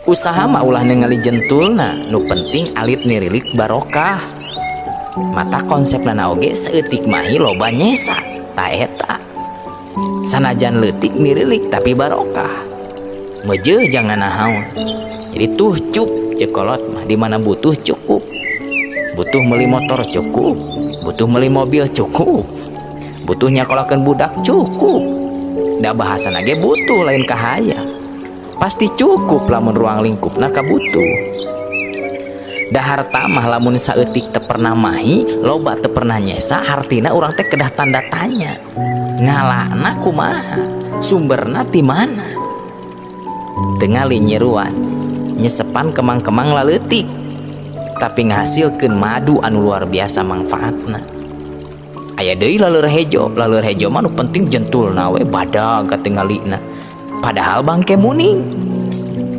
Usaha mah ulah ningali jentulna, nu penting alit nirilik barokah. Mata konsepna oge saeutik mahi loba nyesa, ta eta. Sanajan leutik nirilik tapi barokah. Meujeuh jangan nahaon. Jadi tuh cup ceuk kolot mah, di mana butuh cukup. Butuh beli motor cukup, butuh beli mobil cukup, butuh nyakolakeun budak cukup. Da bahasana ge butuh lain kahayang. Pasti cukup lamun ruang lingkupna kabutuh. Da harta mah lamun saeutik teu pernah mahi, loba teu pernah nyesa, hartina urang teh kedah tanda tanya. Ngalana kumaha? Sumberna ti mana? Tingali nyiruan, nyesepan kemang-kemang laleutik, tapi ngahasilkeun madu anu luar biasa mangfaatna. Aya deui laleur hejo, laleur hejo mah nu penting jentulna we badag katingalina. Padahal bangke muning.